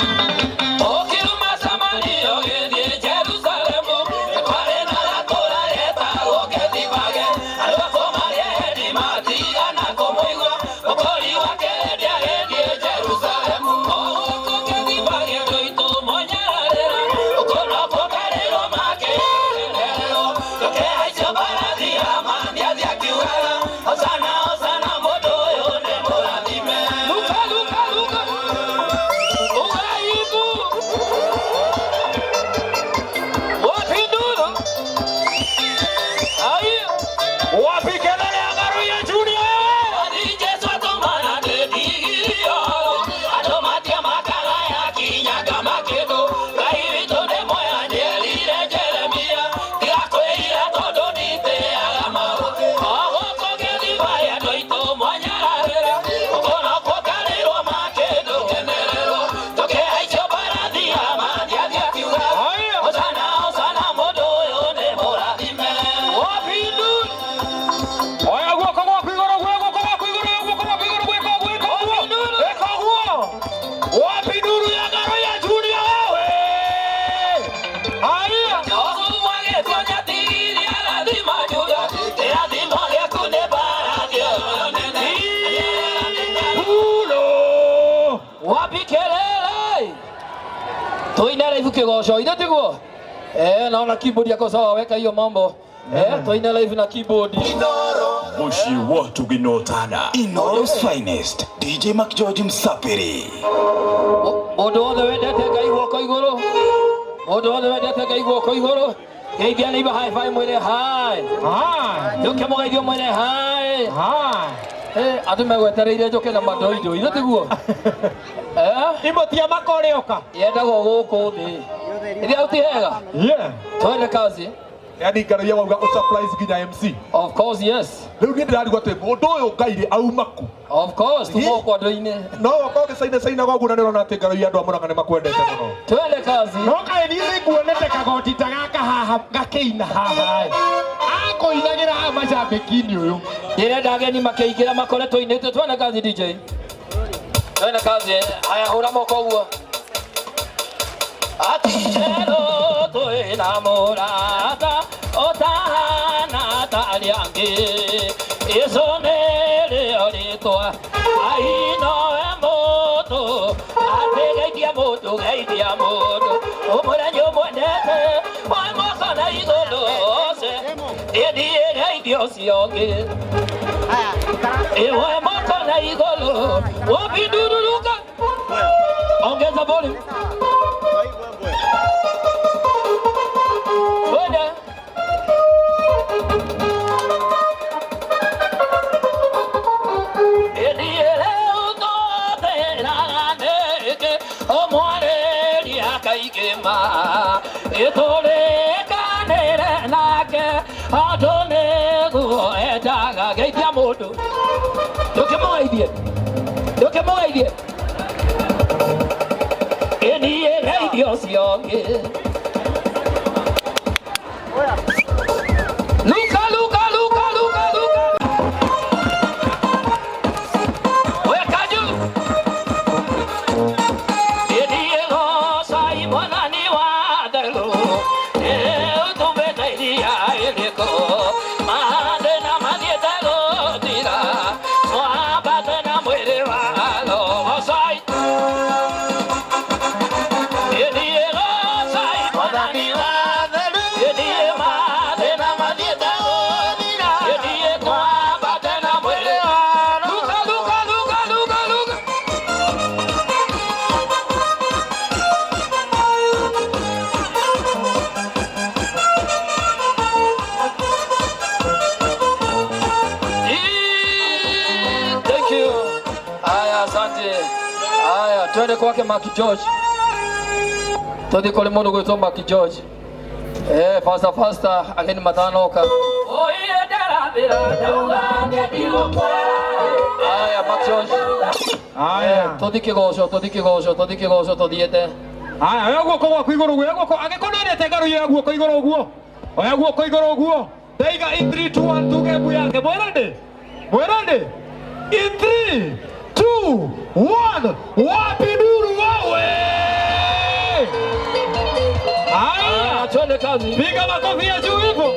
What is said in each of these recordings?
Ũkiuma Samaria ũgĩthiĩ Jerusalemu, nĩ kwarĩ na gatũũra getagwo Bethifage. Andũ akuo marĩ endi matigana kũmũigua, mũkũri wa kĩrĩndĩ agĩthiĩ Jerusalemu. O gũkũ Bethifage andũ aitũ monyararĩra, gũkũ nokuo kerĩirwo makĩkenererwo. Tũkĩhaicio mbarathi Hamani athiĩ akiugaga, Hosana, hosana, mũndũ ũyũ nĩ mũrathime. Luka, Luka, Luka. Ugaibu. Wapi nduru? Ayo. Wapi kelele ya Ngaruiya Junior wewe? Wathi Jesu atũmana ndĩndigiriyo. Andũ matiamakaga yakinyaga makĩndũ. Ngai witũ nĩ mwega nĩerire Jeremia. Tiga kwĩrira tondũ nditĩaga maũndũ. O gũkũ Gĩthibaya andũ aitũ mwanyararĩra. Gũkũ nokuo karĩrwo makĩndũ kenererwo. Tũkĩhaicio mbarathi Hamani athiĩ akiuga. Haya. Hosana, hosana, mũndũ ũyũ nĩ mũrathime. Wapi nduru? Oya guoko gwaku igũrũ, guoya guoko gwaku igũrũ, oya guoko gwaku igũrũ, gwĩka ũguo, ĩka ũguo. Ĩka ũguo. Wapi nduru ya Ngaruiya Junior wewe? Haya. Pulo. Wapi kelele? Tuine live kigoco ithe tiguo? Eh, naona keyboard yako sawa, weka hiyo mambo. Eh, tuine live na keyboard. Moshi watu ginotana. Inoro's finest, DJ McGeorge Msafiri. Mundu wothe wendete Ngai guoko iguru. Mundu wothe wendete Ngai guoko iguru. Geithia neighbor high five mwire hi. Haya. Njuke mugeithio mwire hi. Haya. Eh, andu megwetereire njuke na mandoindo ithe tiguo? Eh? Imotia makore oka. Yendagwo gũkũ thĩ. Ithĩ ti hega? Yeah. Twende kazi. Yani Ngaruiya wauga ũ surprise nginya MC. Of course yes. Rĩu niĩ ndĩrarigwo atĩ mũndũ ũyũ Ngai rĩ auma kũ? Of course tuma kwa andũ-inĩ. No okorwo ũgĩcaina caina gwaguo na nĩũrona atĩ Ngaruiya andũ a Mũrang'a nĩ makwendete mũno. Twende kazi. No kaĩ niĩ nĩnguonete kagoti ta gaka haha gakĩina haha ĩ. Akũinagĩra haha macambĩki-inĩ ũyũ. Ndĩrenda ageni makĩingĩra makore tũinĩte. Twende kazi DJ. Twende kazi. Haya hũra moko ũguo. Atitero twĩna mũrata ũtahana ta arĩa angĩ. Jesũ nĩrĩo rĩtwa Ngai nowe mũndũ atĩ geithia mũndũ geithia mũndũ ũmwĩre nĩ ũmwendete woe moko na igũrũ ose ĩthiĩ geithia ũcio ũngĩ ĩwoe moko na igũrũ wabindururuka ongeza volume twende. Ĩtũrĩkanĩre nake andũ nĩguo endaga geithia mũndũ ndũkĩmũgeithie ndũkĩmũgeithie ĩniĩ geithia ũcio ũngĩ. Luka, Luka, Luka, Luka, Luka. Weka juu. Ĩniĩ gocai Mwathani wa theru. Ĩũtũmĩte iria ĩrĩkũ. Mathĩna mathiĩte gũthira. Mwambate na mwĩrĩ wa Roho. Gocai. Ĩniĩ gocai Mwathani wa theru. Ĩniĩ mathĩna mathiĩte gũthira. Ĩniĩ kwambate na mwĩrĩ wa Roho. Luka, Luka, Luka, Luka, Luka. Thank you. Aya, asante. Aya, twende kwake Mark George. Tuthi kuri mundu gwitwo Mark George. Eh, faster faster, ageni matanoka. Aya, Mark George. Haya. Tuthi kigoco, tuthi kigoco, tuthi kigoco tuthiete. Haya, oya guoko gwaku igũrũ ũguo, oya guoko, angĩkorwo nĩwendete Ngaruiya oya guoko igũrũ ũguo. Oya guoko igũrũ ũguo. Ndaiga in 3 2 1 tuge mbu yake. Mwĩrende? Mwĩrende? In 3 2 1 wapi nduru wewe? Twende kazi. Piga makofi ya juu hivyo.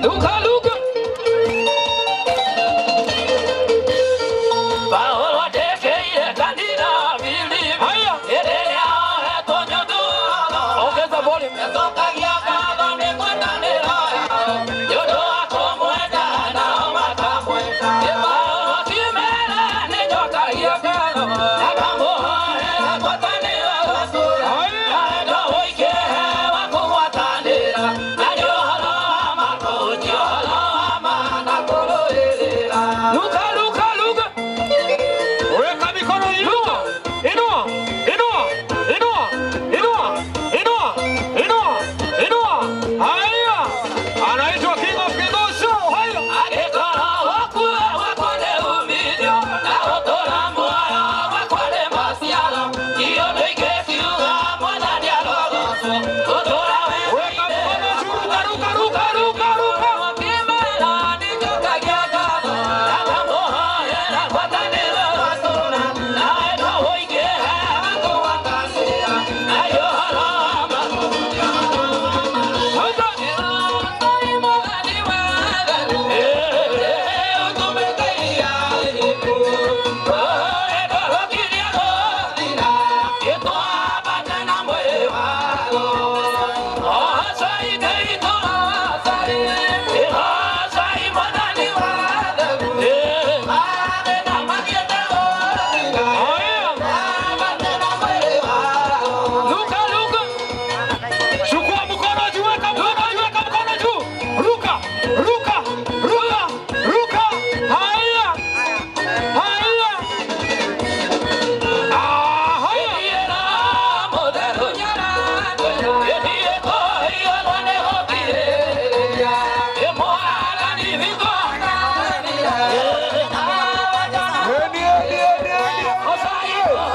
Luka, Luka. Paolo atekeire kanitha Filipi. Haya. Ĩrĩa yohetwo nĩ ũndũ wa Ongeza volume. Nĩcokagia ngatho nĩ ngwatanĩro yao. Nĩ ũndũ wa kũmwenda nao makamwenda. Nĩ Paolo akĩmera nĩnjokagia ngatho. Na ngamũhoera ngwatanĩro gatũũra. Haya. Na wendo ũingĩhe wa kũgwatanĩra. Na nĩ ũhoro wa ma kũhunjia ũhoro wa ma na kũrũĩrĩra. Luka, Luka, Luka. Weka mikono inua. Inua. Inua. Inua. Inua. Inua. Inua. Inua. Haya. Anaitwa King of Kigosho. Haya. Angĩkorwo gũkua gwakwa nĩ uumithio, na gũtũũra muoyo gwakwa nĩ maciaro, ti ũndũ ingĩkiuga Mwathani arogocwo, gũtũũra Weka wendo-inĩ mkono juu, ruka ruka ruka ruka ruka. Akĩmera nĩnjokagia ngatho, na ngamũhoera ngwatanĩro gatũũra, na wendo ũingĩhe wa kũgwatanĩra, na nĩ ũhoro wa ma kũhunjia ũhoro wa ma. Haya. Luka, Luka. Chukua mkono juu, weka mkono juu, weka mkono juu. Ruka, ruka, ruka, ruka. Haya. Haya. Ah, haya. Eni, eni, eni, eni.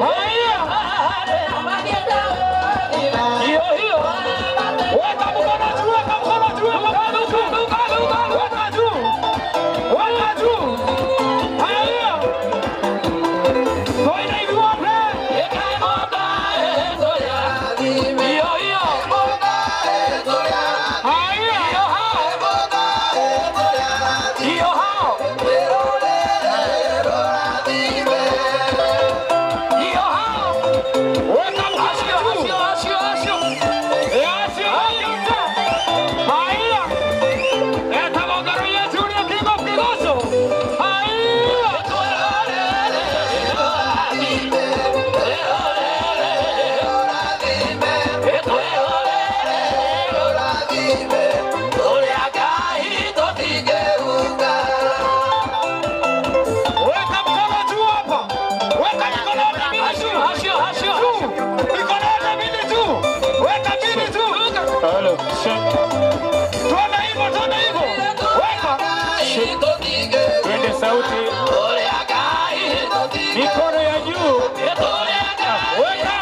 Haya. Weka mkono juu, weka mkono juu, weka mkono juu. Weka juu. Weka juu. Haya. Toina hivi wape. Haya. Weka mkono juu. Haya. Eta mongaro ya Junior King of Kigosho. Haya. Weka mkono juu hapa. Weka mikono yote mbili juu. Juu. Mikono yote mbili juu. Weka mbili juu. Twende hivyo, twende hivyo. Weka. Twende sauti, mikono ya juu. Weka.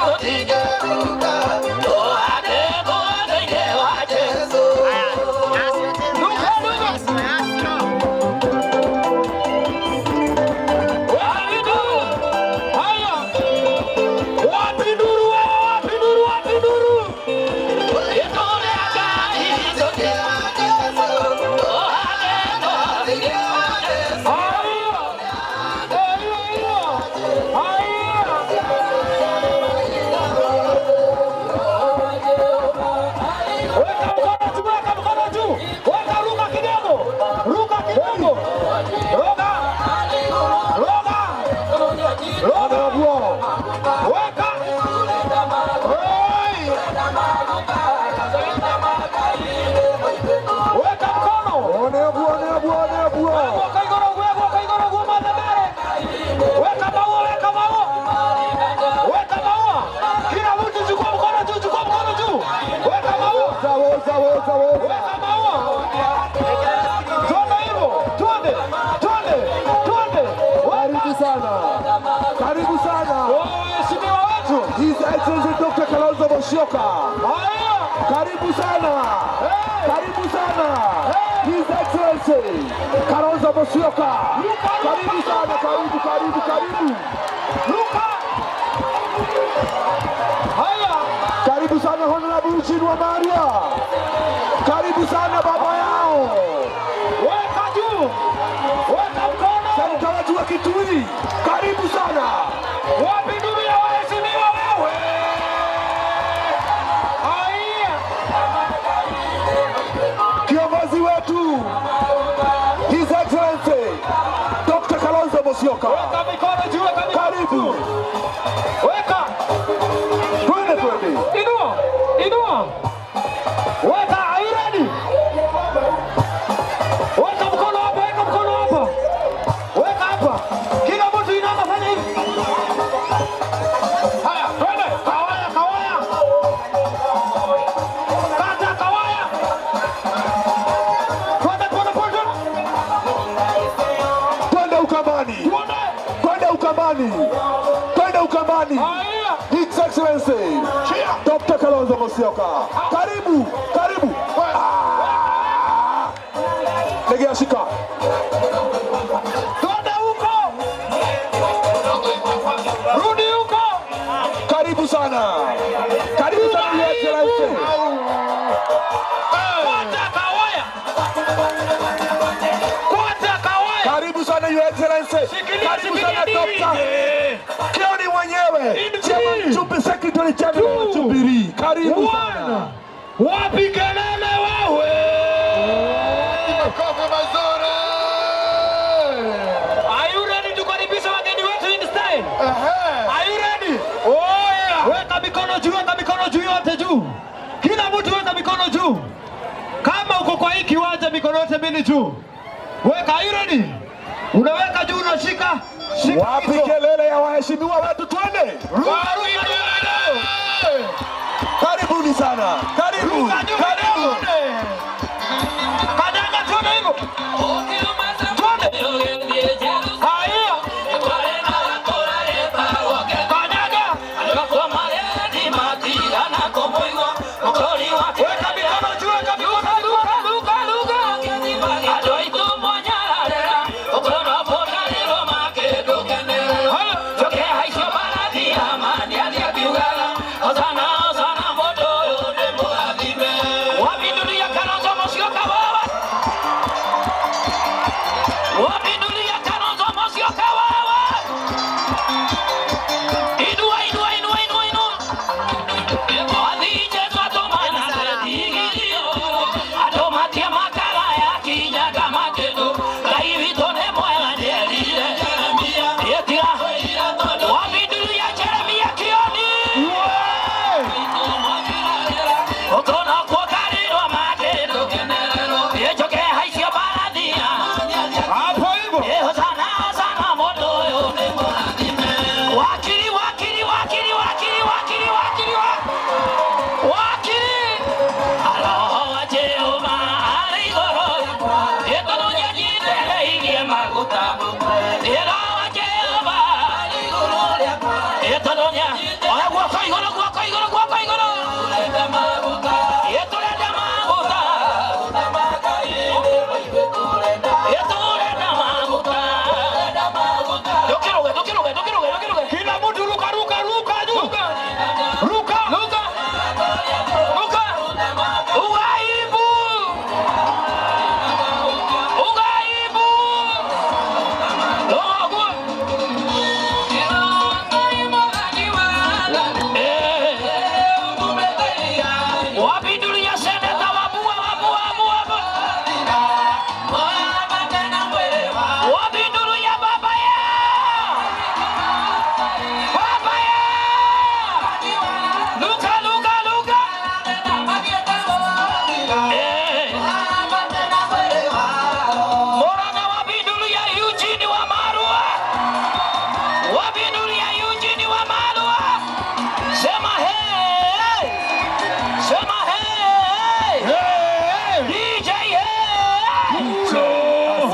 Luka, luka. Weka mikono. Haya. Wapi nduru wewe? Wapi nduru? Wapi nduru? Haya. Haya. Haya. Weka mkono juu, weka mkono juu. Weka, ruka kidogo. Ruka kidogo. Roga. Roga. Roga. Weka. Hey. Weka mkono. One, one, one, one. Weka igoro, weka igoro, weka madhabare. Weka maua, weka maua. Weka maua. Kila mtu chukua mkono juu, chukua mkono juu. Weka maua. Woza, woza, woza, woza. Weka maua. Twende hivyo. Twende. Twende. Twende. Karibu Weka. sana. Karibu sana. Waheshimiwa wetu. His Excellency Dr. Kalonzo Musyoka. Haya. Karibu sana. Hey. Karibu sana. Hey. His Excellency Kalonzo Musyoka. Ruka, ruka, Karibu sana, karibu, karibu, karibu. Ruka. wetu wa Kitui, karibu sana. Wapi nduru ya waheshimiwa wewe? Haya. Kiongozi wetu His Excellency Dr. Kalonzo Musyoka, Weka mikono juu, weka mikono karibu. juu. Weka. Twende, twende. Inua. Inua. Weka, are you ready? Weka mkono hapa, weka mkono hapa. Weka hapa. Kila mtu inama, fanya hivi. Haya, twende. Kawaya, kawaya. Kata kawaya. Twende, twende, twende. Twende Ukambani, Twende. twende Ukambani, twende Ukambani. Haya. His Excellency Dr. Kalonzo Musyoka, karibu, karibu. Ah! Legea, shika. Twende huko. Rudi huko. Karibu sana, karibu sana, Your Excellency. Kata kawaya. Kata kawaya. Karibu sana, Your Excellency. Shikilia, Karibu sana, shikilia Dr. DJ. Kioni mwenyewe, In Chairman three, Jubilee, Secretary General wa two, Jubilee. Karibu sana. One. Wapi kelele wewe? Makofi mazuri. Are you ready tukaribisha wageni wetu in style? Ehe. Are you ready? Oh yeah. Weka mikono juu, weka mikono juu yote juu. Kila mtu weka mikono juu. Kama uko kwa hii kiwanja, mikono yote mbili juu. Weka, are you ready? Unaweka juu, unashika. Shika Wapi hizo. kelele ya waheshimiwa wetu? Twende. Ruka, ruka juu kidogo. Karibuni sana, karibu, Ruka juu karibu. kidogo. Kanyaga tuone hivyo. Twende. Haya. Kanyaga. Weka mikono juu, weka mikono juu. Haya. Wapindulia Kalonzo Musyoka wewe! Inua, inua, inua, inua, inua. Wathije twatũmana twĩtigithio. Andũ matie makara ya kinyaga makĩndũ. Ngai witũ nĩ mwega nĩerire Jeremia. Ĩtira. Wapindulia Jeremia Kioni. Ũkona kuokarĩrwo makĩndũ. Ĩnjoke haicio mbarathia. Hapo hivyo. Hosana, hosana, mũndũ ũyũ nĩ mũrathime. Wakiri, wakiri, wakiri, wakiri, wakiri, wakiri, wakiri. Roho wa Jehova arĩ igũrũ rĩakwa, ĩtondũ nĩanjitĩrĩirie maguta. Roho wa Jehova arĩ igũrũ rĩakwa, ĩtondũ oya guoko igũrũ, guoko igũrũ, guoko igũrũ. Ĩtũrenda maguta. Ĩtũrenda maguta. Ndũkĩrũge, ndũkĩrũge, ndũkĩrũge, ndũkĩrũge. Kila mtu ruka, ruka, ruka juu. Ruka. Luka. Luka. Ugaibu. Ugaibu. Logo. Eh. Wapindulia seneta wabua wabua wabua. Wapindulia baba ya. Baba ya. Luka, Luka, Luka. Eh. Murang'a wapindulia Eugene Wamalwa. Wapindulia Eugene Wamalwa. Sema hey. Sema hey. Hey. DJ hey.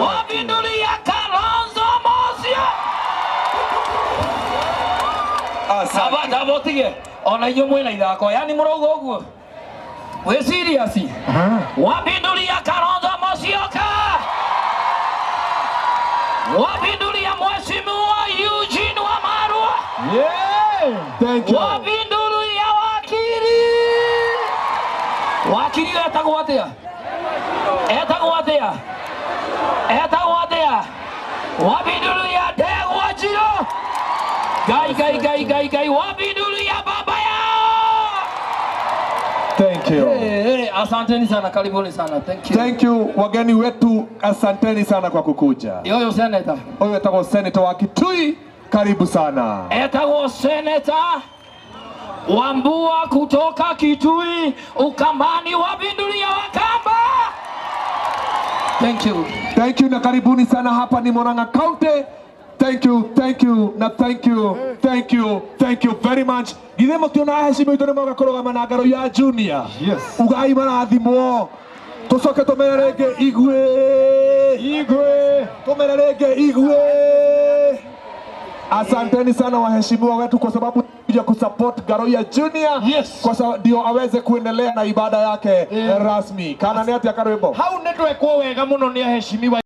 Wapindulia Kalonzo Musyoka. Asante. Aba ndabotige ona inyuĩ mwĩna ithako yani mũrauga ũguo wĩ serious? Wapindulia Kalonzo Musyoka, wapindulia Mheshimiwa Eugene Wamalwa, Yeah. Thank you. wapindulia wakiri. Wakiri etagwo atĩa? Etagwo atĩa? Etagwo atĩa? Wabindulu ya Ndegwa Njirũ. Ngai Ngai Ngai Ngai Ngai, wabindulu ya baba yao. Thank you. Hey, hey, asanteni sana, karibuni sana. Thank you. Thank you wageni wetu, asanteni sana kwa kukuja. Yoyo senator. Huyu etagwo senator wa Kitui, karibu sana. Etagwo Senator Wambua kutoka Kitui, Ukambani, wabindulia Wakamba. Thank you. Thank you na karibuni sana hapa ni Murang'a County. Thank you, thank you na thank you, thank you, thank you very much. Githĩ mũtiona aheshimiwa itũ nĩ moka kũrũgama na ngaro ya Junior. Yes. Ugai marathimwo. Tũcoke tũmere rĩngĩ igwe. Igwe. Tũmere rĩngĩ igwe. Asanteni sana waheshimiwa wetu kwa sababu ya kusupport Ngaruiya Junior. Yes. Kwa sababu ndio aweze kuendelea na ibada yake rasmi. Kana nĩ atĩa karwĩmbo? Hau nĩ twekwo wega mũno nĩ aheshimiwa.